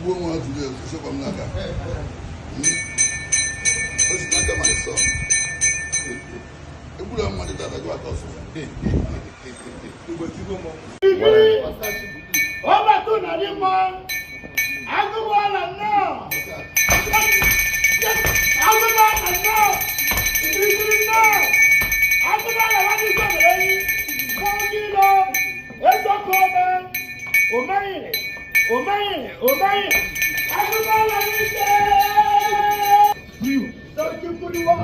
Gbuo nwa today, osikwa m n'aka. O si n'aka my son. Egburu mmadụ tata gị aka ọsọ. Ọba tó nàdí mọ́, agụbọọla nnọọ, agụbọọla nnọọ, kirikiri nnọọ, agụbọọla wá ní ìjọba ẹyin, fọ́nkì lọ, ezọkọ ọmọ, òmẹyìn, òmẹyìn, òmẹyìn, agụbọọla ní ìṣe. Sarki Kudiwa.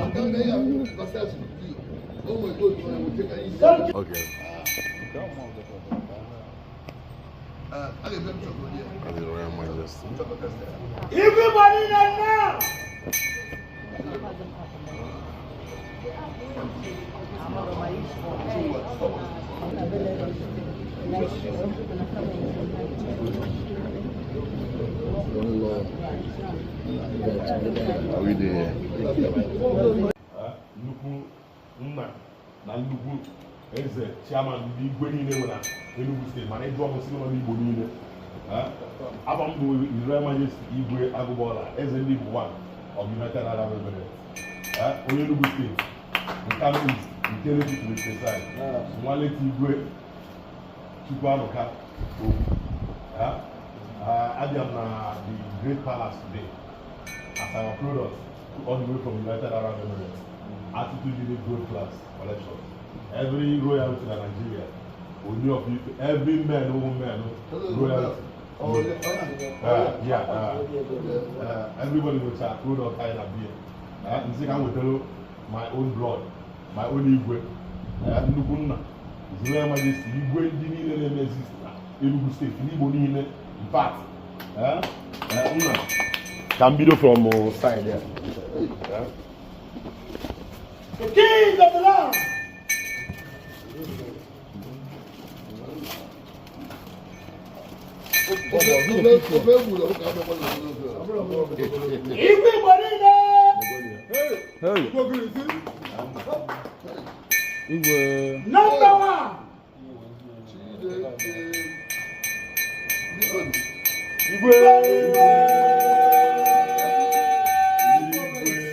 Sarki. Okay. His Royal Majesty. Everybody now. Are we there? Nnukwu nna na nnukwu eze, chairman ndị igwe niile nwere na Enugu Steeti, mana ịjụọ m, sị nọ n'Igbo niile. Afọ m bụ His Royal Majesty Igwe Agụbọla, eze ndị Igbo one of United Arab Emirates. Onye Enugu Steeti, Nkanu East, nke Lekki to be precise, Nwaleti Igwe Chukwuanuka Ogwu. Abịa m na the Great Palace today as our product all the way from United Arab Emirates, Attitude Unit Gold Class Collection. Every royalty in Nigeria, Oni of Ife, every man, woman, royalty. Yeah, everybody will say product kind of beer. Nsị ka m wetara my own blood, my own igwe, nnukwu nna, His Royal Majesty, igwe ndị niile na-eme exist na Enugu Steeti, n'Igbo niile, in fact. Nna, ka m bido from side there. The king of the land. Ofe egburu ọkụkọ abịakwa n'ofe. Igwe Igbo niile. Hey. Igwe. Number one. Chineke. Biko. Igwe!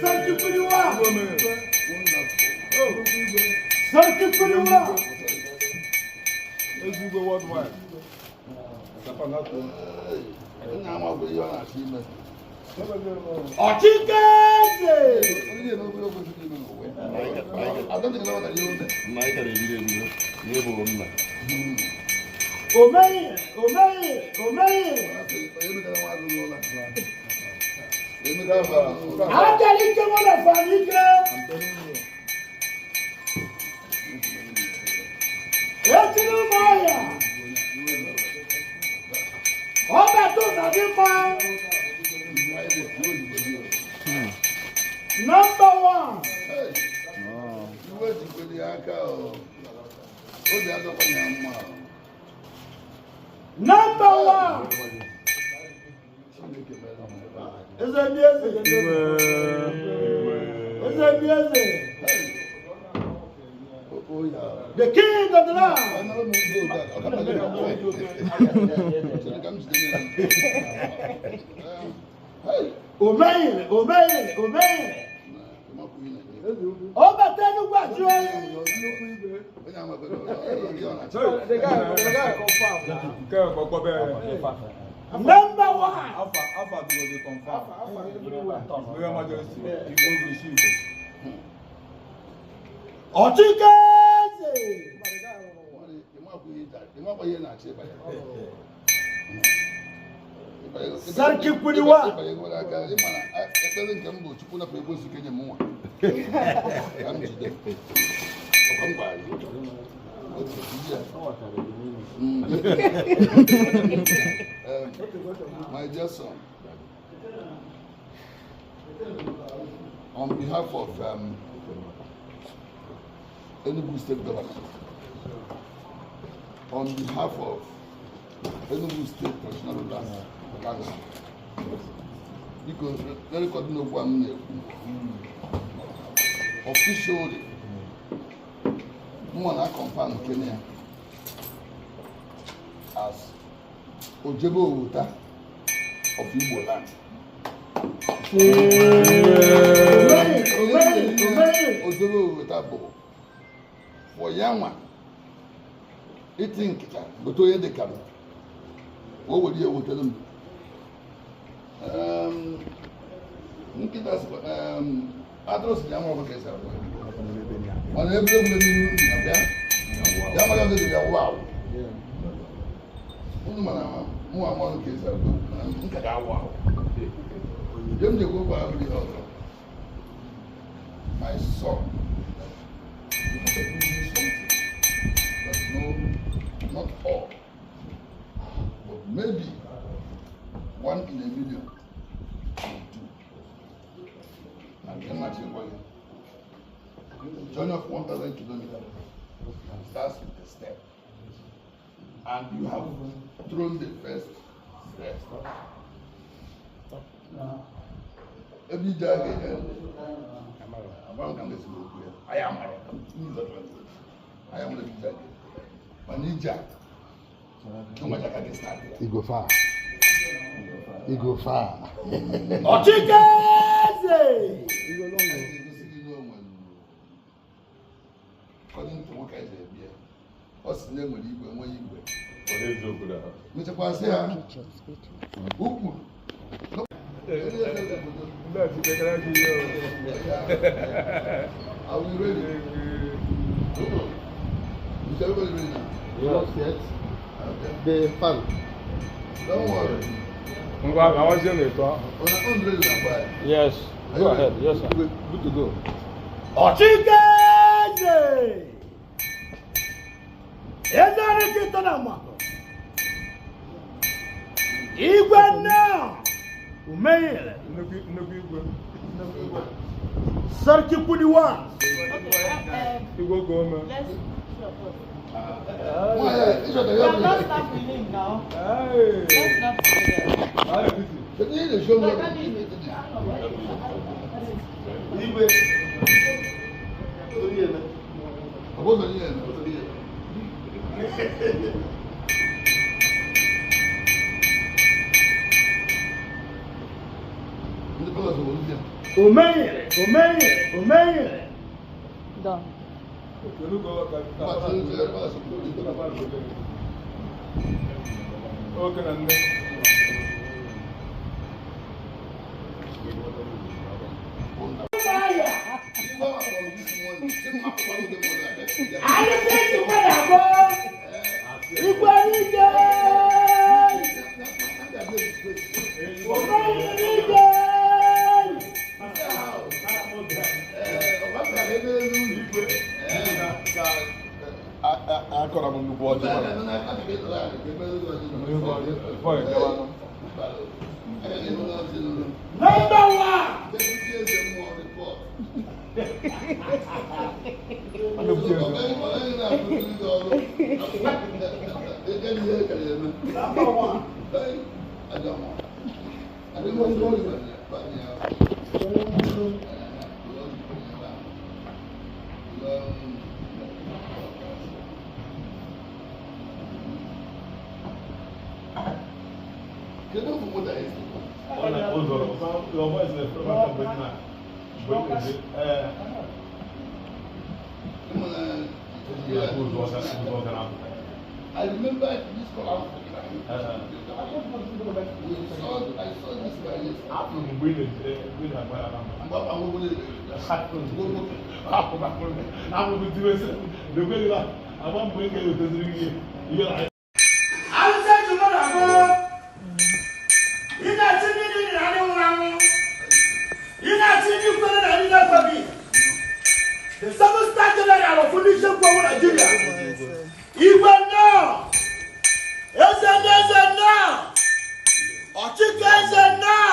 Sarki Kudiwa. Wonderful. Sarki Kudiwa. Ezigbo worldwide. Nna amakwa ihe ọ na-achọ ime. Ọchịke eze. Onye na-eme obere kwesịrị ime n'ụwa ya. Adọghị na ọ ihe o mere. Nna, anyị kara ebido ebido. Ihe bụ nna. Omeye, omeye, omeye. Onye mekara nwa agụ n'ụlọ. Emeka nwa agụ n'ụlọ. Ajali ike wọn lè fà ní ike. Etiri ụmụahịa. Ọba tó nàdí mma. Number one. Iwe jikwere ya aka o. Obi adọkwa ya mma o. Number one. Chineke mere m ebe a. Eze ndị eze. Eze ndị eze. Hey. O ya. The king of the land. Anara m gold a, ọ ka kpaliri m. Chere ka m jide ya. Hey. Omeye, omeye, omeye. Na, ịmakwa ihe na-eme. Ọba tẹnu gbàjú oyin. Onye amakwa ihe ọ na-achọ. Nke ọkpọkọ bẹ́ẹ̀. Number one. Alpha, Alpha to go confirm. Royal Majesty, Igwe Ogirisi Igbo. Ọchịke eze. Ịmakwa ihe na-achọ ịbanye. Sarki Kudiwa. Ịbanye nwere aka, ịma na ekpere nke m bụ Chukwu napụ ekwensu kenye m nwa. Ka m jide. Ọkwa m gwara gị. Otu ya. My dear son, on behalf of Enugu State Government, on behalf of Enugu State Traditional Rulers Council, biko record n'okwu a m na-ekwu officially, mụ na confirm Kenya as Ojebe Owuta of Igbo land. Odobe weta bụ for ya nwa iti nkịta gote onye dị ka m o were ihe wetara m nkịta atụrụ si ya nwa ọbụla ka esi agwa mana ebe egwure n'ihu ya bịa ya mara ọzọ dị ya wụ awụ unu mana mụ amaghị ka esi agwa mana nka ga-awụ awụ ihe m ji ekwu okwu ahụ dị ọzọ. My son, you have to do something that no, not all, but maybe one in a million will do. And then matching one. The journey of 1,000 kilometers starts with a step. And you have thrown the first step. Every day again, I am You go far. You go far. Ọchịkeze! According to nwoke eze bịa, ọ sị na enwere igwe nwe igwe. Ọ na-eziokwu na Mechakwasị ha ukwu. Are we ready? Is everybody ready now? Not yet. Okay. The fan. Don't worry. Ngwa gawazie n'eto. Una own ready now, boy. Yes. Go ahead. Yes, sir. Good to go. Ọchịkeze! Eze arịkịta na mmakọ. Igwe nna Umenyere. Nnukwu igwe. Sarki Kudiwa. Igwe gome. Let's Why? It's not We have not start with him now. Hey. Let's not forget. Igwe. Umenyere, Umenyere, Umenyere. Done. Oke na nne. Alụsị mmadụ abụọ. Igwe n'ike. Umenyere n'ike. Akọrọ m nnukwu ọjị. Number one. Number one. Your voice is I remember this call. I saw this guy yesterday. Alụsị mmadụ abụọ. Ị na-achị ndị dị na ndị nwụrụ anwụ. Ị na-achị ndị kwere na ndị na-ekweghị. The seven star general of ndị Nchekwa Nigeria. Igwe nnọọ. Eze ndị eze nnọọ. Ọchịkọ eze nnọọ.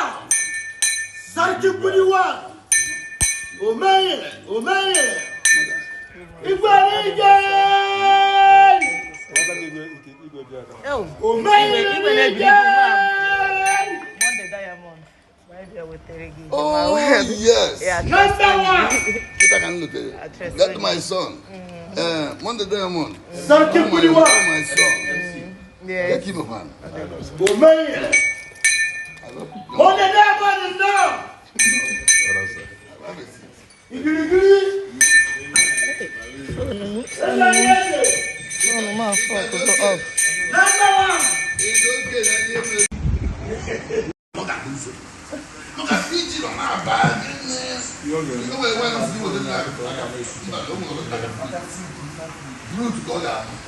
Sarki Kudiwa. Omenyere, Omenyere. Igwe n'ike. Omenyere n'ike. Monday Diamond. Oh, yes. Yeah, Number one. Kita can look at it. That's my son. Monday Diamond. Sarki Kudiwa. Oh, my son. Yes. Keep man. Omenyere. Monday Diamond nnọọ. Igirigiri. Eze ndị eze. Phone ma fuck go off. Number one. Fruit ka ọ ga-ahụ.